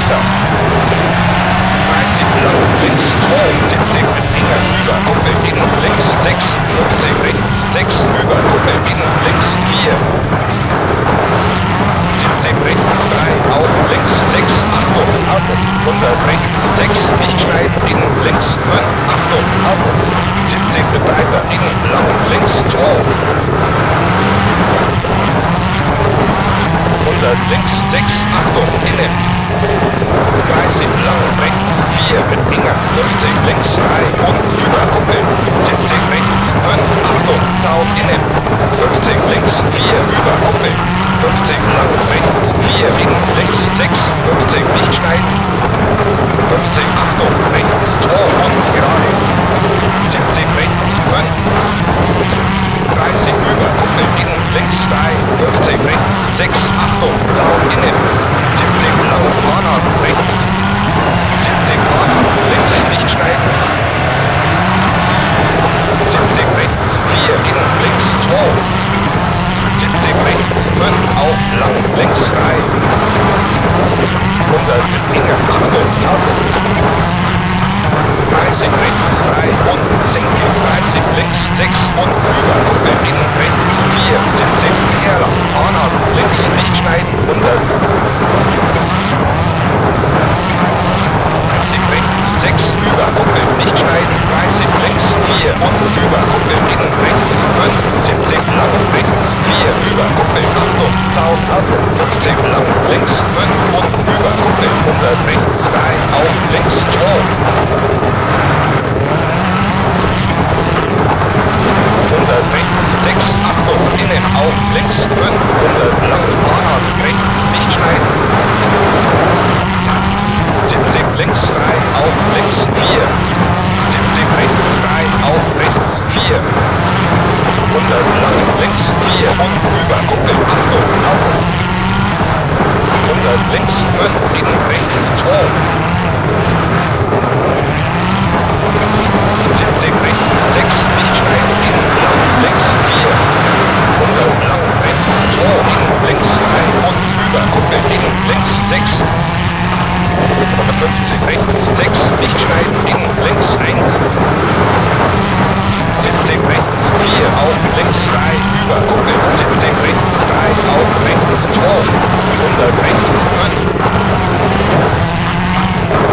Wasser. 30 lang, links 2, 70 mit enger, über Kuppe, in, links 6, 50 rechts, 6, über Kuppe, in, links 4. 70 rechts, 3, auf, links 6, Achtung, Auto, 100 rechts, 6, nicht schneiden, in, links 5, Achtung, Auto, 70 mit breiter, in, lang, links 2. 100 links, 6, Achtung, innen. 30 lang, rechts, 4 mit enger, 50 links, 3 und über Kuppe, 70 rechts, 5, Achtung, Zaun innen, 50 links, 4 über Kuppe, 50 lang, rechts, 4 in, links, 6, 50 nicht schneiden, 50, Achtung, rechts, 2 und gerade, 70 rechts, 5, 30 über Kuppe, in, links, 3, 50 rechts, 6, Achtung, Zaun innen, 70 lang, Vornach, rechts, 70 Vornach, links, nicht schneiden, 70 rechts, 4, in, links, 2, 70 rechts, 5, auf, lang, links, 3, 100 mit enger, Achtung, Auto, 30 rechts, 3 und senke, 30 links, 6 und über Kuppe, in, rechts, 4, 70, sehr lang, Vornach, links, nicht schneiden, 100, 30 rechts, 6, über Kuppe, nicht schneiden, 30 links, 4 und über Kuppe, in, rechts, 5, 70, lang, rechts, 4, über Kuppe, Achtung, Zaun, Auto, 50, lang, links, 5 und über Kuppe, 100, rechts, 3, auf, links, 2. 100 rechts, 6, Achtung, innen, auf, links, 5, 100, lang, Vornach, rechts, nicht schneiden. 70 links, 3, auf, links, 4. 70 rechts, 3, auf, rechts, 4. 100 lang, links, 4 und über Kuppe, Achtung, Auto. 100 links, 5, in, rechts, 2. 70 rechts, 6, nicht schneiden, in, lang, links, 4. 100 lang, rechts, 2, in, links, 3 und über Kuppe, in, links, 6. 150 rechts, 6, nicht schneiden, in, links, 1. 70 rechts, 4, auf, links, 3, über Kuppe, 70 rechts, 3, auf, rechts, 2. 100 rechts, 5.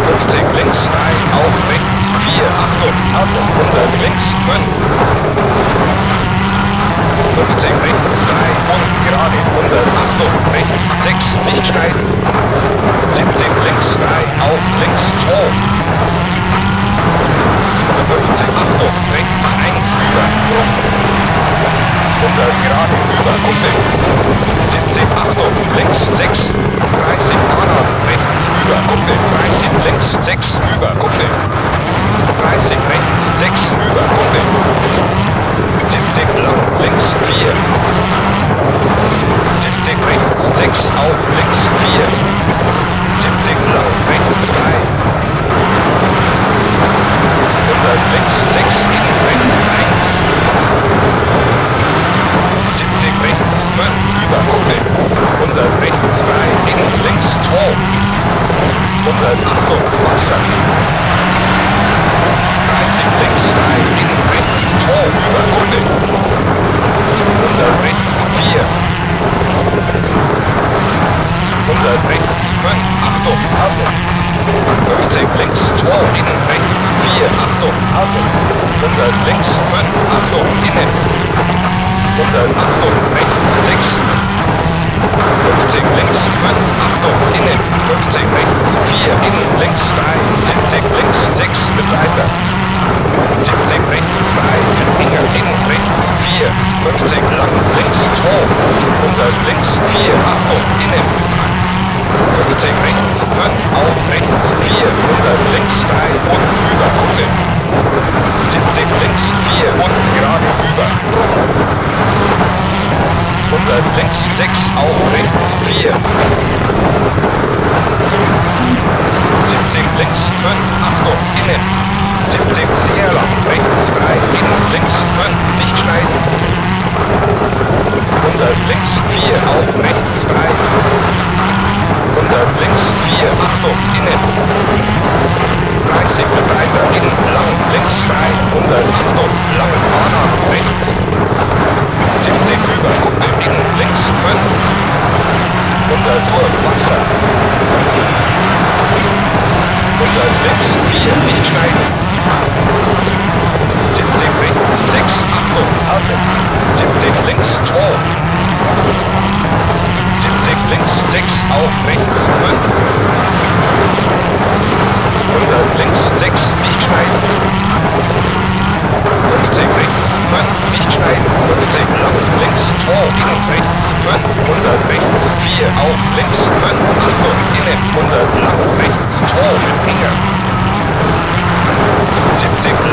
50 links, 3, auf, rechts, 4, Achtung, Auto, 100 links, 5. 50 rechts, 3 und gerade, 100, Achtung, rechts, 6, nicht schneiden. 70 links, 3, auf, links, 2. 150, Achtung, rechts, 1, über, 100, gerade, über, Kuppe. 70, Achtung, links, 6, 30, Vornach, rechts, über, Kuppe, 30, links, 6, über, Kuppe. 30, rechts, 6, über, Kuppe. 70, lang, links, 4. 70, rechts, 6, auf, links, 4. 70, lang, rechts, 3. 100, links, 6, in, rechts, 1. 70, rechts, 5, über Kuppe. 100, rechts, 3, in, links, 2. 100, Achtung, Wasser. 30, links, 3, in, rechts, 2, über Kuppe. 100, rechts, 4. 100, rechts, 5, Achtung, Auto. 50, links, 2, in, rechts, 4, Achtung, Auto. 100, links, 5, Achtung, innen. 100, Achtung, rechts, 6. 50, links, 5, Achtung, innen. 50, rechts, 4, in, links, 3, 70, links, 6, mit weiter. 70, rechts, 3, mit enger, in, rechts, 4, 50, lang, links, 2, 100, links, 4, Achtung, innen. 50, rechts, 5, auf, rechts, 4, 100, links, 3 und über Kuppe. 70, links, 4 und gerade über. 100, links, 6, auf, rechts, 4. 70, links, 5, Achtung, innen. 70, sehr lang, rechts, 3, in, links, 5, nicht schneiden. 100, links, 4, auf, rechts, 3. 100, links, 4, Achtung, 100 durch Wasser. 100 links 4, nicht schneiden. 70 rechts 6, Achtung, Auto. 70 links 2. 70 links 6, auf rechts 5. 100 links 6, nicht schneiden. 50 rechts 5, nicht schneiden. 50 lang links 2, innen rechts 5, 100 rechts 4, auf links 5, Achtung, innen 100 lang rechts 2 mit enger. 70